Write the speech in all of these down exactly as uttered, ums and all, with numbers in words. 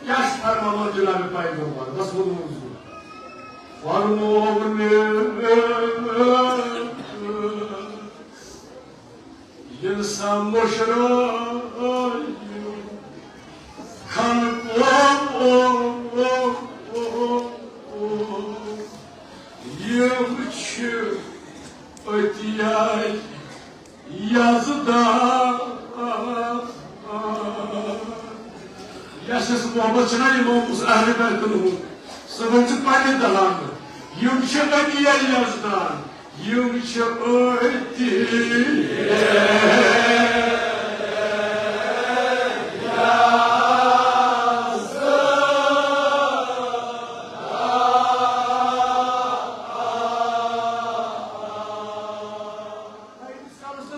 کیٛاہ چھُ فرماوان جناب پیغمبر؟ بس ووٚنمُت چھُ۔ فرموو نہٕ ییٚلہِ سا مُشرٲیِو خلقو، یِم چھِ أتی آے یزدان۔ یس یس محبت چھنا امام حسین اہل بیتن ہُنٛد، سُہ ؤنۍ ژٕ پننہِ دلان۔ یِم چھِ أتی یزدان، یِم چھِ أتی۔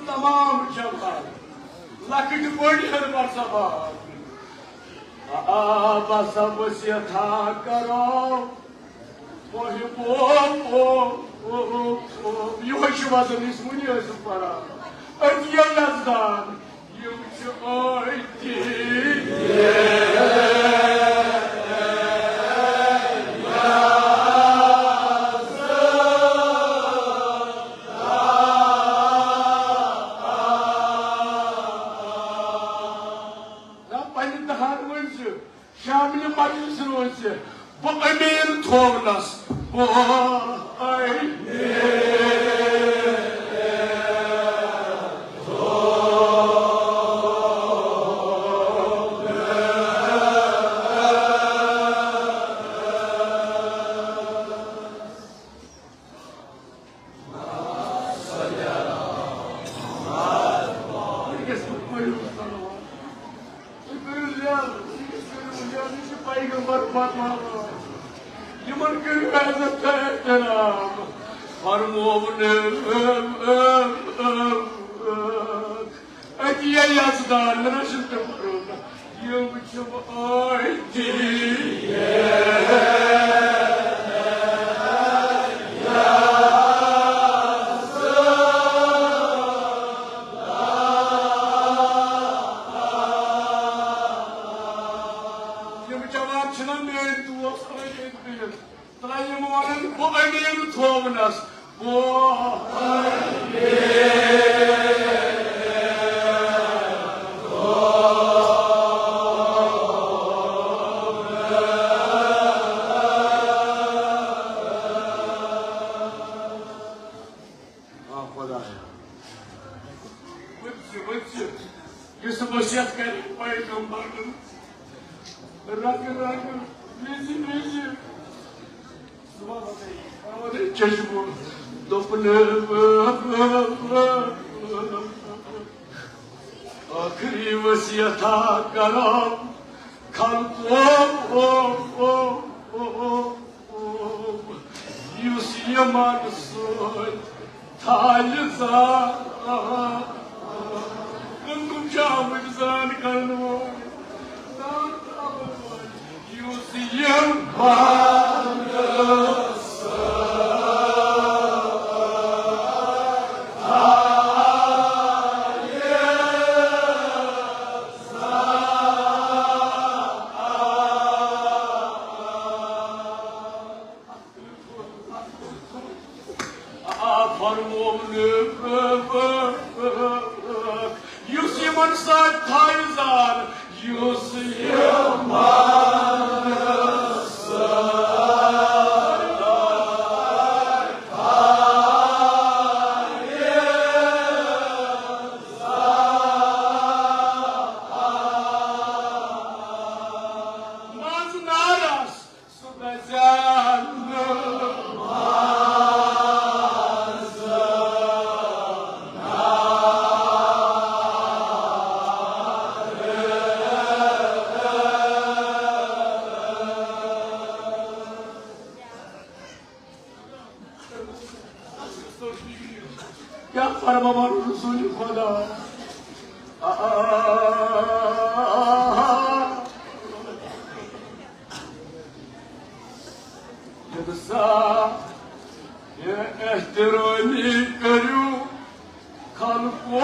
تمام جماعت، لۄکٕٹۍ بٔڑۍ ہیٚرِ بر سوار۔ آ، بس وصیت ہا کرو، محبو، یِہوٚے چھُ وزن، یُس وُنہِ ٲسِو پران۔ أتی یزدان، یِم چھِ أتی۔ نہ، پننہِ دہان ؤنۍ زِ، شاملہِ مجلس روزِ، بہٕ أمیٖن تھوونس، بہٕ أمیٖن۔ یِمن کٔرِو عزت تہٕ احترام۔ فرموو نہٕ أتی یزدان، مےٚ نہ چھُنہٕ تِم پرٛوگرام۔ یِم چھِ أتی۔ یِم جوان چھِنہ میٲنۍ دوس، أنٛدۍ أنٛدۍ بِہِتھ۔ تہٕ یِم وَنان، بہٕ أمیٖن تھوونَس، بہٕ أمیٖن۔ آ، خۄدایا۔ ؤتھۍ زِ، ؤتھۍ زِ۔ یُس وصیت کرِ پیغمبرن۔ رنگ رنگ، وِزِ وِزِ۔ چشمو دوٚپُن، ٲخری وصیتا کرو خلقو، یُس یِمن سۭتۍ تھاوِ زان۔ کٕم کٕم چھِ آمٕتۍ زان کرن وٲلۍ؟ زان ترٛاون وٲلۍ۔ یُس یِم پانہٕ سۭتۍ تھاوِ۔ آ، فرموو نہٕ، یُس یِمن سۭتۍ تھاوِ زان، یُس یِمن سۭتۍ تھاوِ۔ منٛز نارس۔ کیٛاہ فرماوان رسول خدا؟ آ، ییٚلہِ سا یہِ احترامی کٔرِو خلقو،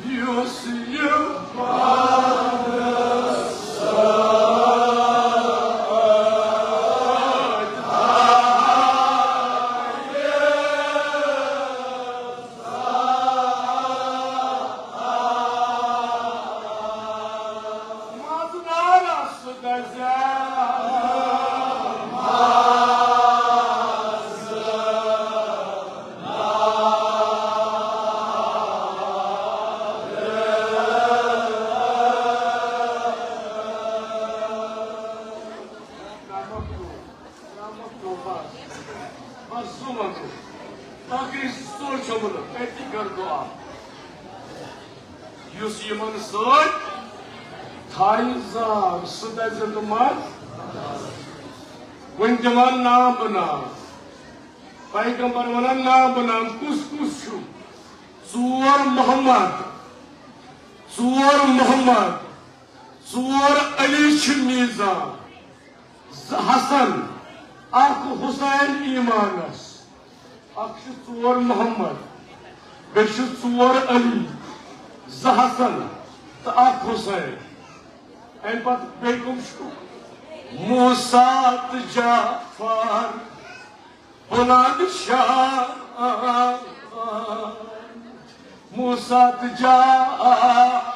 یُس سوچمُت، أتی کر دعا۔ یُس یِمن سۭتۍ تھایہِ زار، سُہ دَزِ نہٕ منٛز۔ وۄنۍ دِوان نام بہٕ نام۔ پیغمبر وَنان نام بہٕ نام، کُس کُس چھُ؟ ژور محمد، ژور محمد، ژور علی چھِ میٖزان، زٕ حسن، اکھ حسین ایمانس۔ اکھ چھُ ژور محمد، بیٚیہِ چھِ ژور علی، زٕ حسن تہٕ اکھ حسین۔ اَمہِ پتہٕ بیٚیہِ کٕم چھِ؟ موسیٰ تہٕ جعفر، بلند شان، موسیٰ تہٕ جعفر۔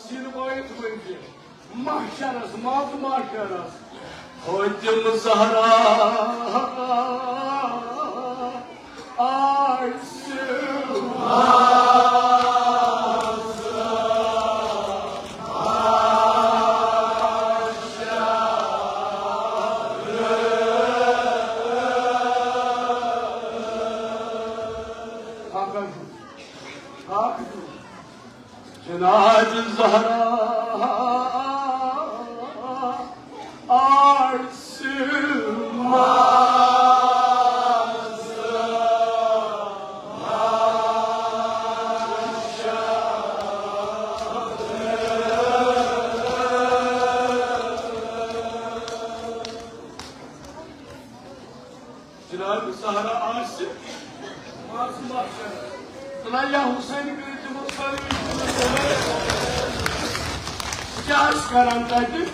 سیٖنہٕ بٲیِتھ ؤنۍ زِ محشرس منٛز، محشرس فاطمہ زہرا آسہِ۔ جناب زہرا آسہِ۔ جناب زہرا آسہِ۔ تہٕ یا حسین کٔرِو تِمو سٲری۔ سُہ کیٛاہ آسہِ کران تَتہِ؟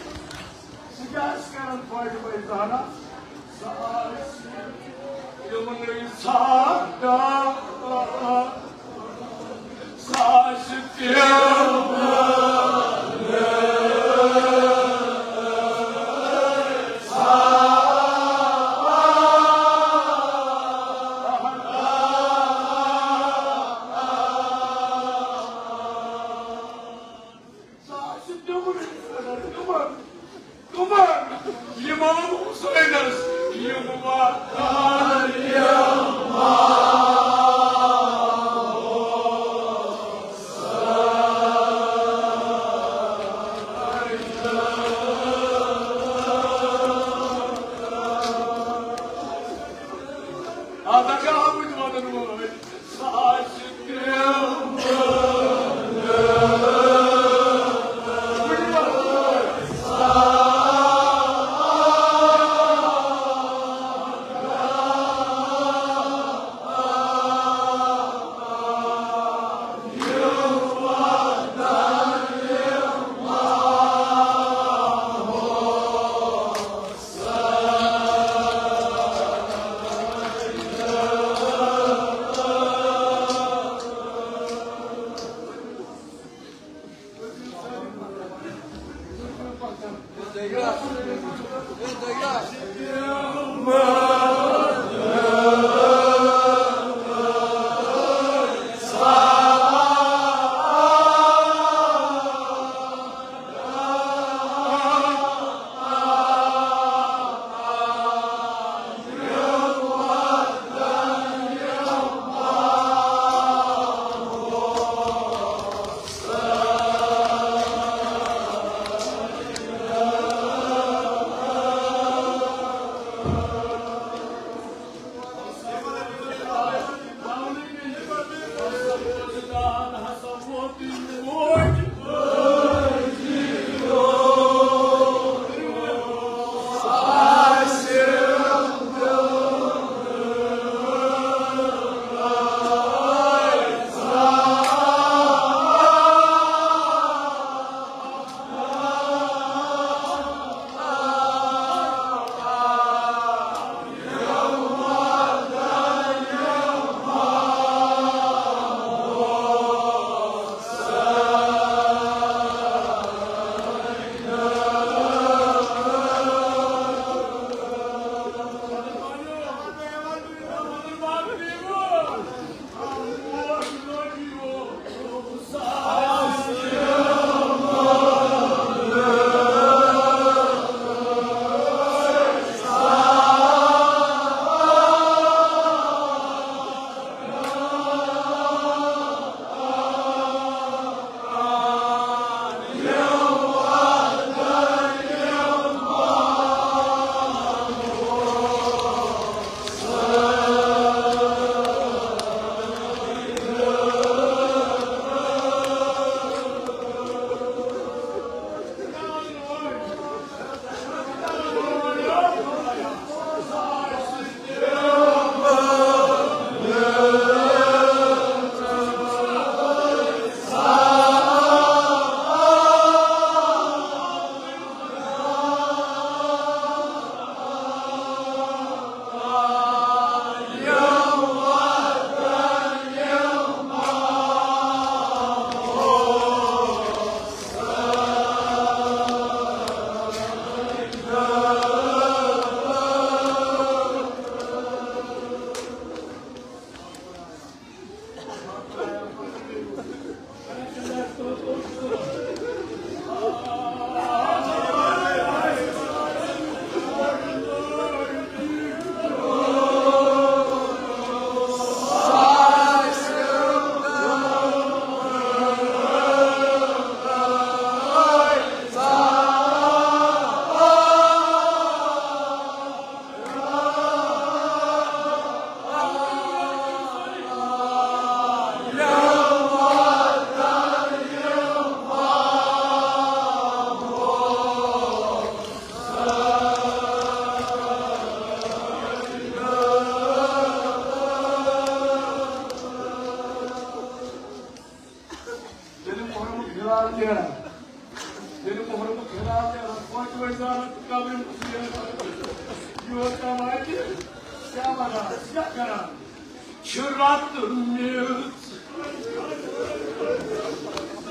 سُہ کیٛاہ آسہِ کران فاطمہ زہرا؟ سۄ آسہِ تِمنٕے ژھانٛڈان۔ سۄ آسہِ تِمنٕے سُہ آسہِ تِمنٕے ژھانٛڈان۔ کٕمن؟ کٕمن؟ امام حسینس۔ یِم وطن آ، تۄہہِ چھا آمٕتۍ ونن وٲلۍ؟ سُہ آسہِ تِمن۔ ییٚلہِ محرمُک ہلال نیران، پانٛژِ وَزارت قبرِ مسیح یور تام واتہِ، کیٛاہ وَنان، کیٛاہ کران؟ چھُ رَتہٕ میٚژ۔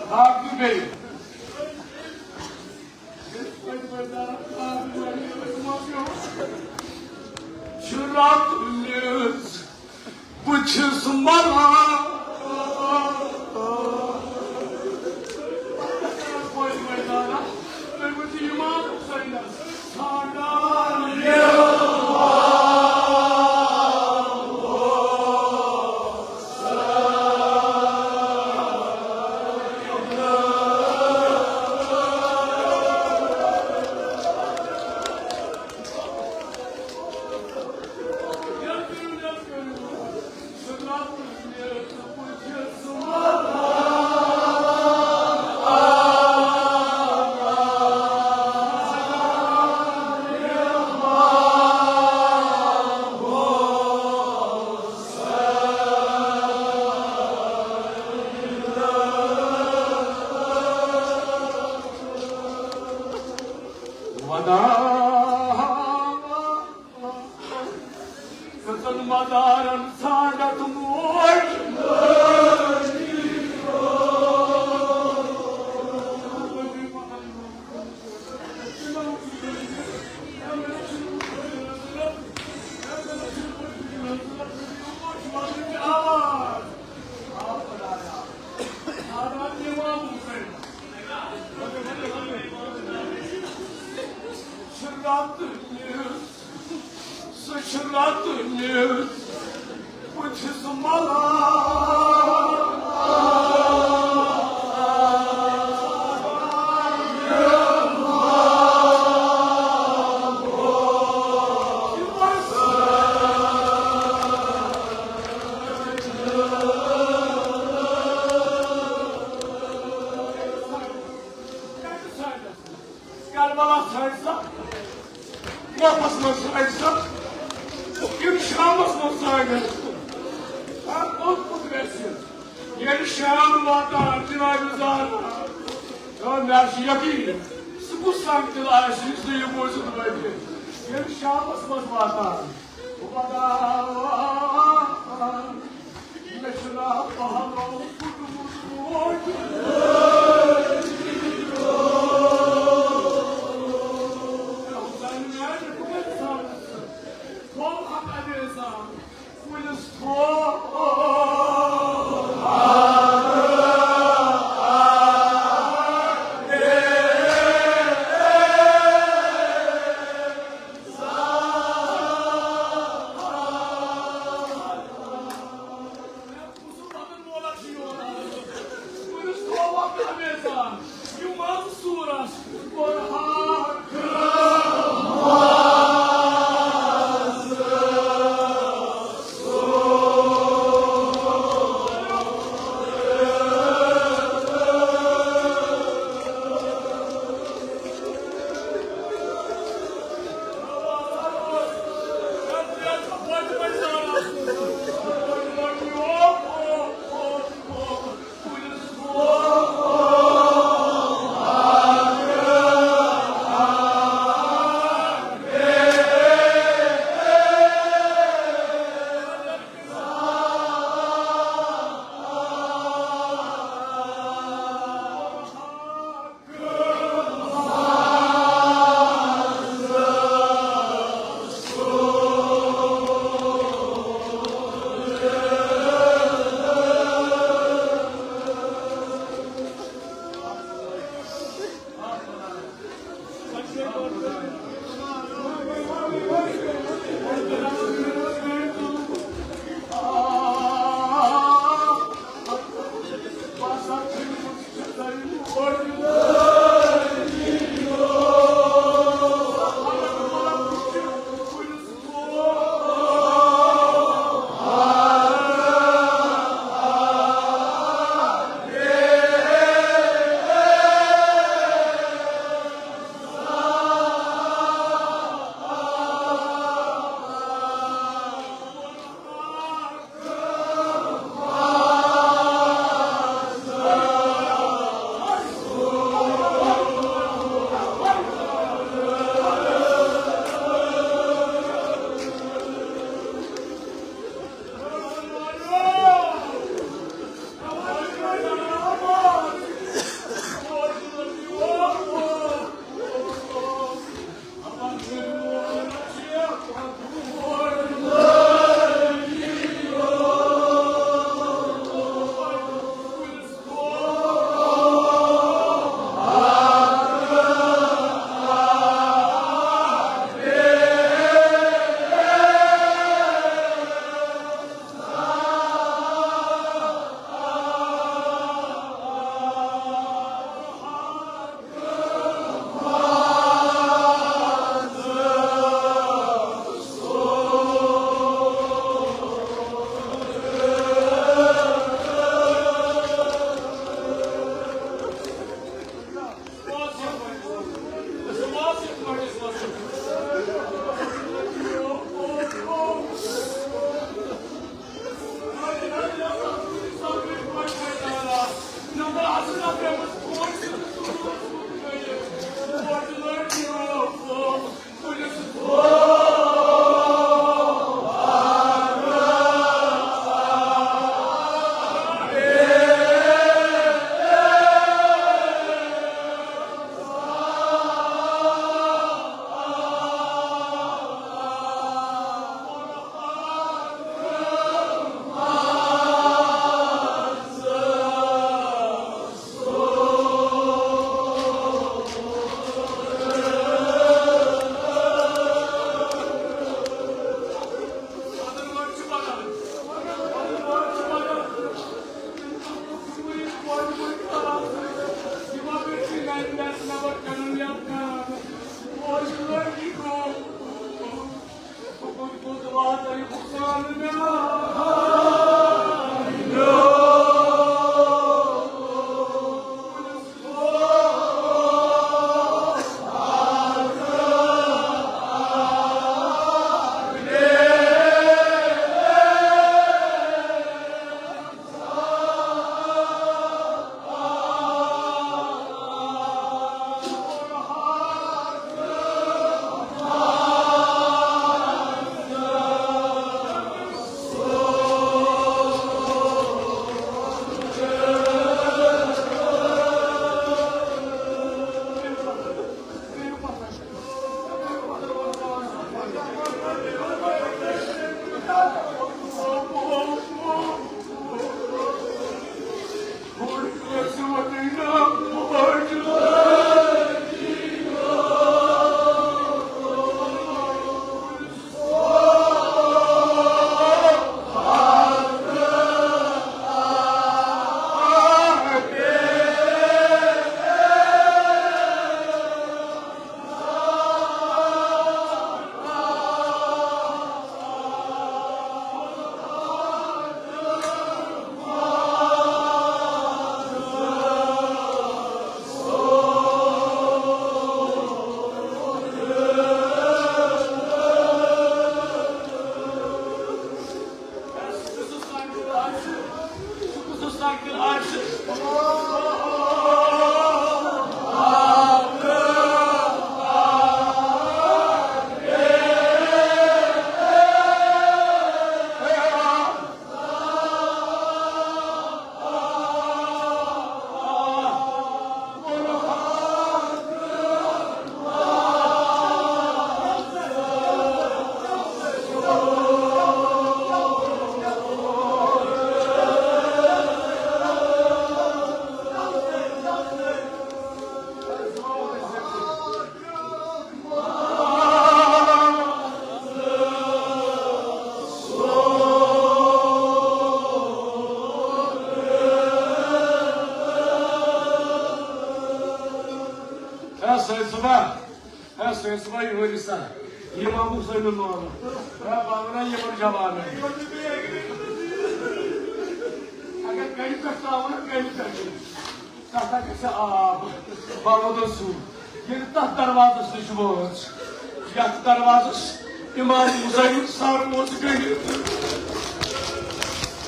باقٕے بیٚیہِ۔ چھُ رَتہٕ میٚژ۔ بہٕ چھُس مَران۔ تُہۍ ؤنِو اِمام حُسینَس ژھانٛڈان۔ کٔژن مدارن ژھانڈتھ موج۔ سُہ چھُ رَتہٕ نیُن، بہٕ چھُس مَلان۔ کربلا ژھانڈ سا، کوفس منٛز ژھانڈ سا، کِنہٕ شامس منٛز ژھانڈ سا؟ کوٚت کوٚت گژھِ؟ ییٚلہِ شام واتان جناب زہرا، مےٚ چھُ یقین، سُہ کُس سنگ دِل آسہِ یُس نہٕ یہِ بوٗزِتھ وٲتۍ۔ ییٚلہِ شامس منٛز واتان، خۄدا مےٚ چھُ ناو پہلو پھُٹمُت موج۔ کۄل ہَتھ اَمے سان کُلِس تھوٚو۔ ہے سید صٲبا، ہے سید صٲبا، یہِ ؤنِو سا، یہِ ما بہٕ سٲنِس نورَس۔ ہے بہٕ وَنہٕ یِمَن جوانَن۔ اگر کَنہِ پٮ۪ٹھ ترٛاوَو نا، کَنہِ پٮ۪ٹھ، تَتھ ہا گژھِ آب۔ بہٕ وَنہٕ سُہ، ییٚلہِ تَتھ دروازَس نِش وٲژ، یَتھ دروازَس اِمام حُسین سَر اوس گٔنٛڈِتھ۔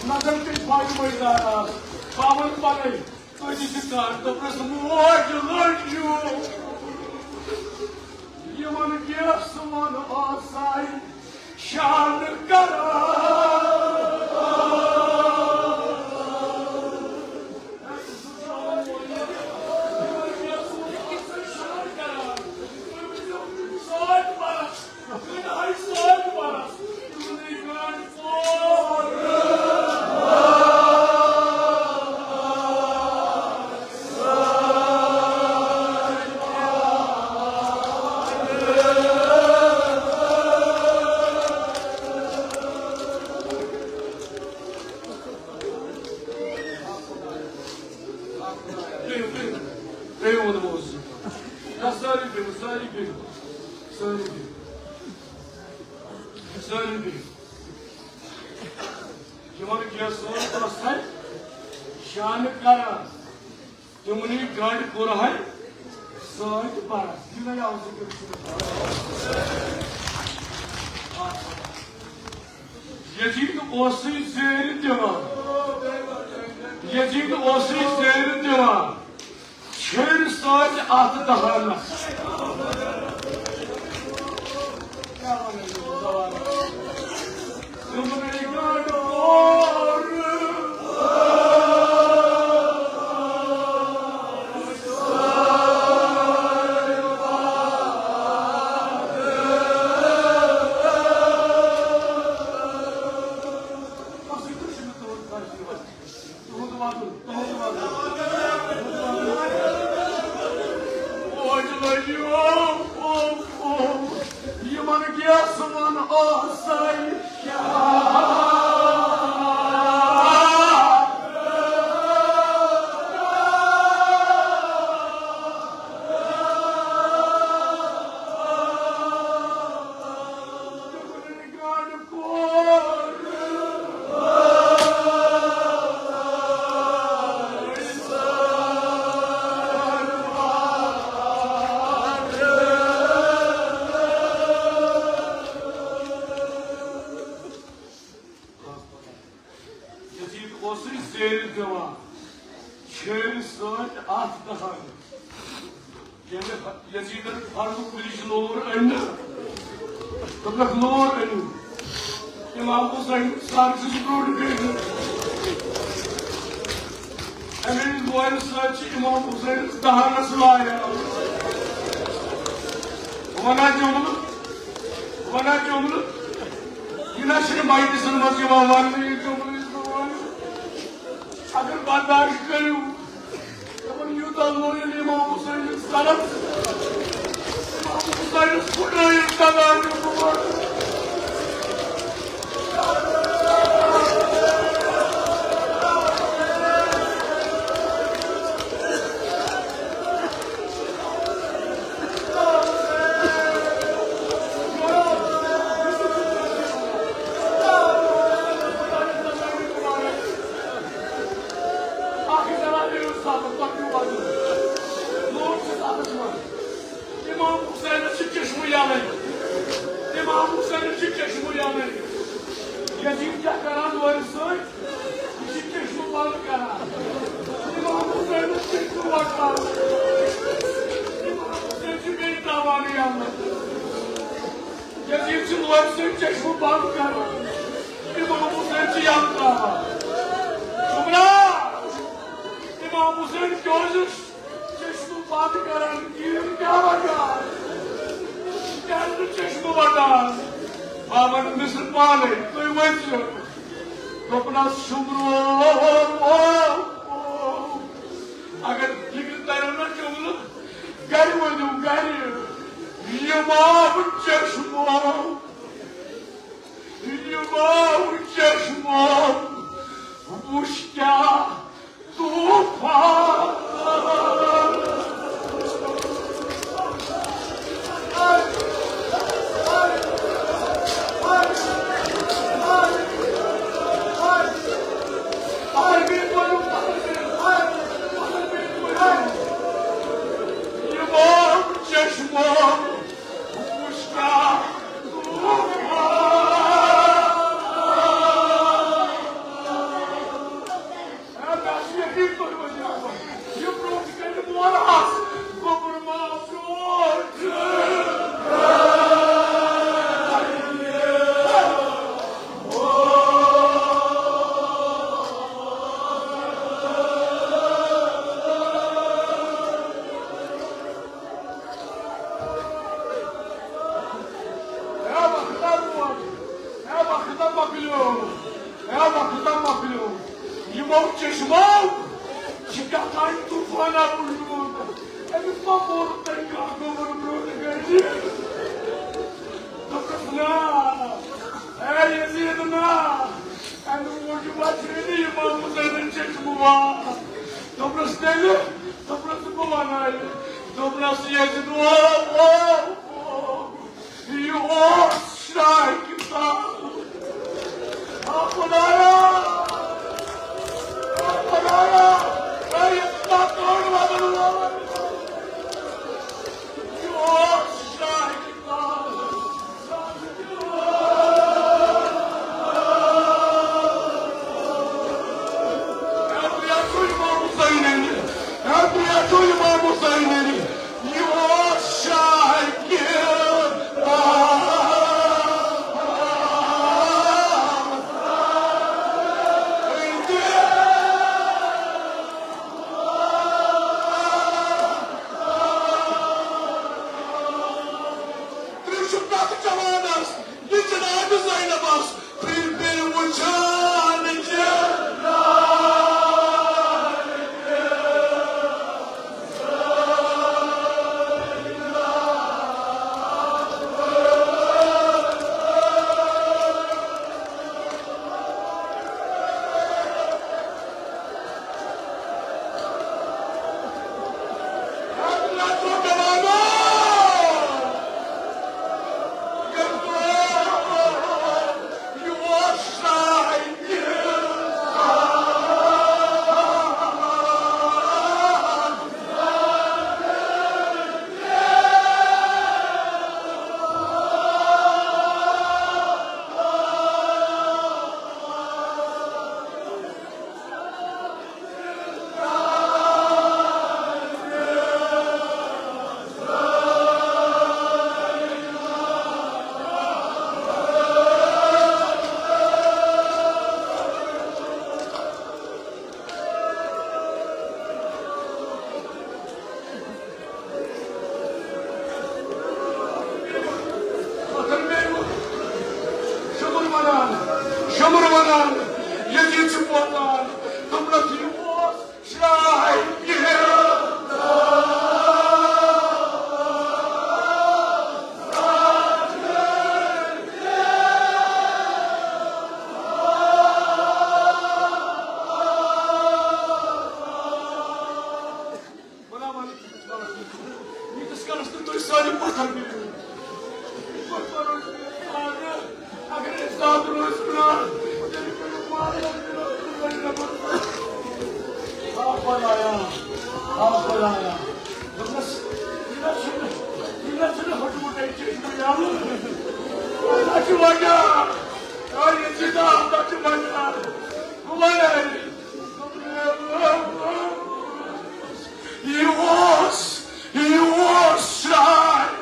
نظر تٔمۍ فاطمہ زہرا، بہٕ وَنہٕ پَنٕنۍ۔ تُہۍ تہِ چھِو کَران، دوٚپنَس، موج لٔج یوٗ۔ یِمَن گیسہٕ وَن آسَے شان کران۔ ترٛیٚیِم، ترٛیٚیِم، ترٛیٚیِم ووٚنمو حظ۔ نہ، سٲری بِہِو، سٲری بِہِو، سٲری بِہِو، سٲری بِہِو۔ یِمَن گیسَن اوس سَر شانہٕ کران۔ تِمنٕے گنڈ کوٚر ہے سۭتۍ برس۔ یہِ نَے آو ذِکِر۔ یزید اوسُے زیرِ دِوان۔ یزید اوسُے زیرِ دِوان۔ چھیرِ سۭتۍ اَتھ دہانس۔ تُہُنٛد وَدُن، تُہُنٛد وَدُن۔ موج لٔجِو، او، او، او، یِمَن گیسہٕ وَن آسَے شاہ۔ یزید اوسُے زیرِ دِوان، چھیرِ سۭتۍ اَتھ دَہَن۔ ییٚلہِ یزیدن فرض کُلِچ لور أنۍ نہٕ، دوٚپنَکھ، لور أنِو۔ اِمام حُسین سر چھُس برٛونٛٹھ بیٚہنہٕ۔ اَمے لورِ سۭتۍ چھِ اِمام حُسینَس دَہَنَس لایان۔ وَنان جُملہٕ، وَنان جُملہٕ، یہِ نہ چھُنہٕ مجلسَن منٛز یِوان وَننہٕ، یہِ جُملہٕ یُس بہٕ وَنہٕ۔ اگر برداشت کٔرِو، تِمن یوٗتاہ لویُن امام حسینس طرف، امام حسینس پھُٹرٲیِتھ کلام مبارک۔ اکھ زنان ییٚلہِ صاحبس پتہٕ پیوٚو وَنُن۔ لوٗکھ چھِس اَتھَس منٛز۔ امام حسینس چھِ چشمہٕ یَلَے۔ امام حسینس چھِ چشمہٕ یَلَے۔ یزید کیٛاہ کران لورِ سۭتۍ؟ یہِ چھِ چشمہٕ بنٛد کران۔ امام حسینس چشمہٕ وَٹان۔ امام حسین چھِ بیٚیہِ ترٛاوان یَلہٕ۔ یزید چھِ لورِ سۭتۍ چشمہٕ بنٛد کران۔ امام حسین چھِ یَلہٕ ترٛاوان۔ شُکرا۔ امام حسین کیٛازِ چھِ چشمہٕ بنٛد کران؟ کِہیٖنۍ کیٛاہ وجہ؟ کیٛازِ نہٕ چشمہٕ وَٹان؟ بابن مِصر پانے، تُہۍ ؤنۍزیو۔ دوٚپنَس، شُمرو، اگر فِکرِ تَریو نہ جملہٕ، گرِ ؤنِو، گرِ۔ یِمو چشمو، یِمو چشمو وُچھ کیٛاہ طوفان۔ یِمو چشمو وُچھ کیٛاہ طوفان۔ اے، مےٚ چھُ یقیٖن تُہۍ ؤنِو، یہِ برٛونٛٹھ کَنہِ مورہَس گوٚبُر ما برٛونٛٹھ۔ اے وقتہ برٛونٛٹھ، اے وقتہ مۄکلیو، اے وقتہ مۄکلیو۔ یِمو چشمو چھِ کیٛاہ تام طوفانہ وُچھمُت۔ أمِس ما پوٚر تۄہہِ کانٛہہ گوٚبُر برٛونٛٹھ کَنہِ؟ دوٚپُس، نا، اے یزید، نا، اَمہِ موٗجوٗب حظ چھِ أمۍ یِمو مُسلمانَن چشمہٕ وان۔ دوٚپنَس، تیٚلہِ؟ دوٚپنَس، بہٕ وَنہٕ۔ دوٚپنَس، یزید، او، او، او۔ یہِ اوس شاہ کِتاب۔ آ خۄدایا، آ خۄدایا، اے یہِ کَتھ روٚٹ وَنُن وول؟ یہِ اوس شاہ کِتاب۔ اے بہٕ یَژھٕ اِمام حُسینٕنۍ، اے بہٕ یَژھٕ اِمام حُسینٕنۍ۔ یہِ اوس شاہ کِتاب۔ سانہِ پتھر بِہِو۔ اگر أسۍ زیادٕ روزِ گُناہ، تیٚلہِ کٔرِو معاف۔ آ خۄدایا، آ خۄدایا۔ دوٚپمَس، یہِ نہ چھُنہٕ، یہِ نہ چھُنہٕ پھُٹمُت اَتہِ چشمہٕ یَلہٕ۔ اَتھ چھُ وجہ۔ آ، یہِ چھِ دَگ، اَتھ چھُ وجہ۔ بہٕ وَنَے۔ یہِ اوس، یہِ اوس شاعر۔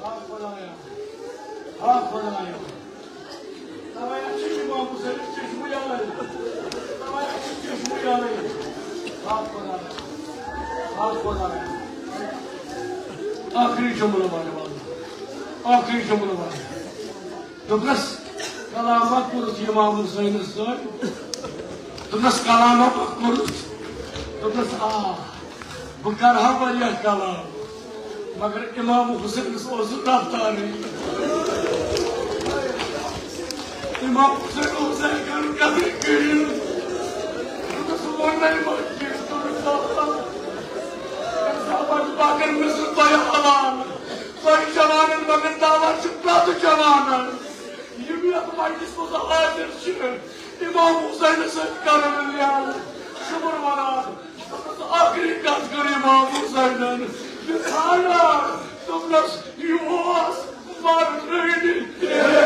آ خۄدایا، آ خۄدایا۔ تَوَے اَتھ چھِ امام حُسینَس چشمہٕ یَلَے۔ تَوَے اَتھ چھِ چشمہٕ یَلَے۔ آ خۄدایا، آ خۄدایا۔ ٲخری جملہٕ وَنہٕ وَنہٕ۔ ٲخری جملہٕ وَنہٕ۔ دوٚپنَس، کلام ہا کوٚرُتھ امام حُسینَس سۭتۍ۔ دوٚپنَس، کلام ہا کوٚرُتھ۔ دوٚپنَس، آ، بہٕ کَرٕ ہا واریاہ کلام، مگر امام حُسینَس اوس نہٕ رفتارٕے۔ امام حُسین اوس نہٕ ہٮ۪کان کَتھٕے کٔرِتھ۔ دوٚپنَس، ووٚنَے ما کینٛہہ، دوٚپنَس، آ، صاحبَن پَکَن مےٚ سۭتۍ تۄہہِ حوالہٕ۔ تۄہہِ جوانن مگر دعویٰ چھُ پرٛٮ۪تھ جوانن۔ یِم یَتھ مجلس منٛز حٲضِر چھِ، امام حُسینَس سۭتۍ کرن لیان شُمر ونان۔ دوٚپنَس، ٲخری کتھ کٔر امام حُسینَن۔ یہِ ژھانڈان، دوٚپنَس، یہِ اوس مرنٕے نہٕ۔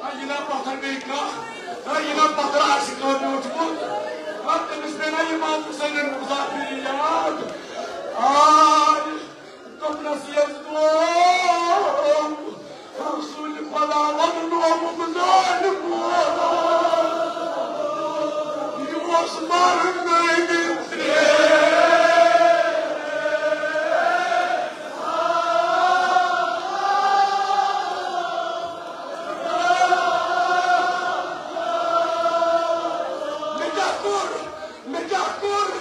آ، یہِ نا پتھر بیٚیہِ کانٛہہ، آ، یہِ نا پتھر آسہِ کانٛہہ بیوٗٹھمُت، آ، تٔمِس پیٚیہِ نا امام حُسینَن مُسافِر یاد۔ آ، دوٚپنَس، یَزدو، رسول خدا وَنُن آمُت ظالم۔ یہِ اوس مَرُن نٲنِس۔ مےٚ کیٛاہ کوٚر؟ مےٚ کیٛاہ کوٚر؟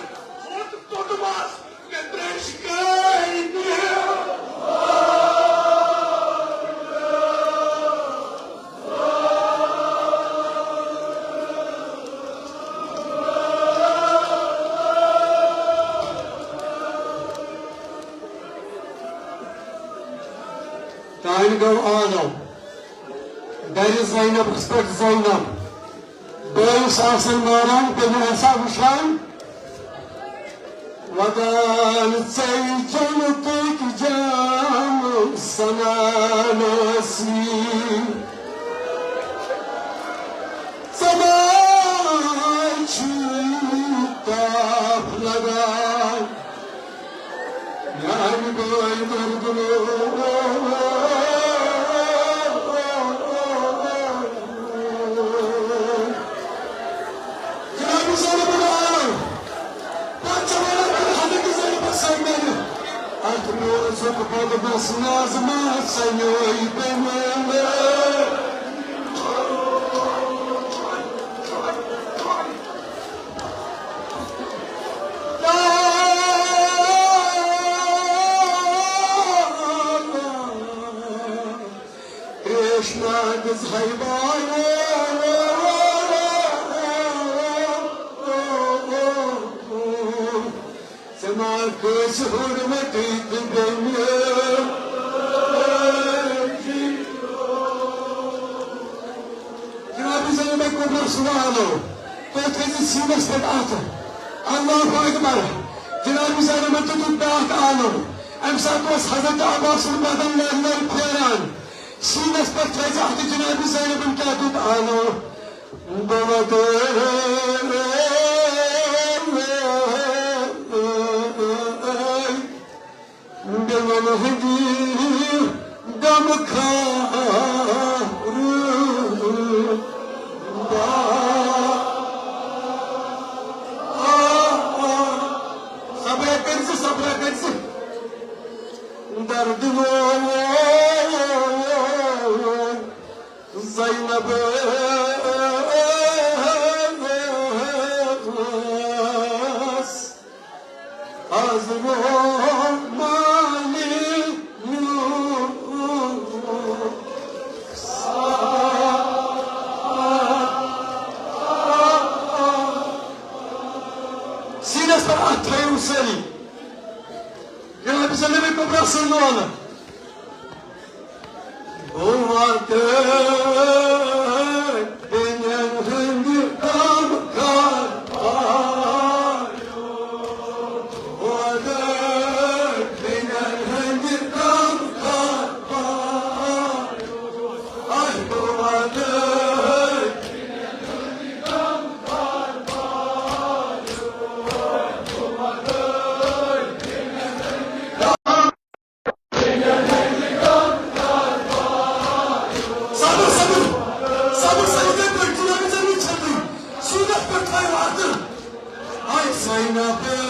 ہوٚت توٚتمَس۔ تانۍ گوٚو عالم، گرِ زینبس پٮ۪ٹھ زینب۔ بٲیِس آسان ماران، تیٚلہِ آسان وٕچھان۔ ودان ژے جنتٕکۍ جام سنان ٲسی۔ ژےٚ ما چھُے تاپھ لگان؟ میانہِ بٲے دردُن۔ جناب زینب العالم، پتہٕ چھِ وَنان، حضرت زینب سیدنا، اتھ روزُک بدبس ناز ما سنیوے بے مٲلۍ۔ چشمہ دِژ ہاے باے۔ ژےٚ ما کٲنٛسہِ ہُرمَتٕے تہٕ بیٚنہِ؟ جناب زینب کبریٰ سُنٛد آلو، تُہۍ تھٲیزِ سیٖنَس پٮ۪ٹھ اَتھٕ۔ اللہ اکبر۔ جناب زینب تہٕ دیُت بیٛاکھ آلو۔ اَمہِ ساتہٕ اوس حضرت عباس سُنٛد بدن لَرِ لَرِ پھیران۔ سیٖنَس پٮ۪ٹھ تھٲیزِ اَتھٕ۔ جناب زینبَن کیٛاہ دیُت آلو؟ بہٕ وَدٕ بیٚنٮ۪ن ہٕنٛدِ غمہٕ خارٕ۔ صبرا کٔرۍ زِ، صبرا کٔرۍ زِ۔ دردٕ وول زینب ٲس۔ از رومالی میون۔ سیٖنَس پٮ۪ٹھ اَتھٕ تھٲیِو سٲری۔ جناب زینب کبریٰ سٕنٛز لولہٕ۔ بہٕ واتہٕ بیٚنٮ۪ن ہٕنٛدِ غم کر پایو۔ واتہٕ بیٚنٮ۪ن ہٕنٛدِ غم کر پایو۔ اَے بہٕ واتہٕ صبر، صبر، صبر، صبر، یِتھَے پٲٹھۍ، جناب زینب چھٔکٕے۔ سیٖنَس پٮ۪ٹھ تھٲیِو اَتھٕ۔ آے زینب،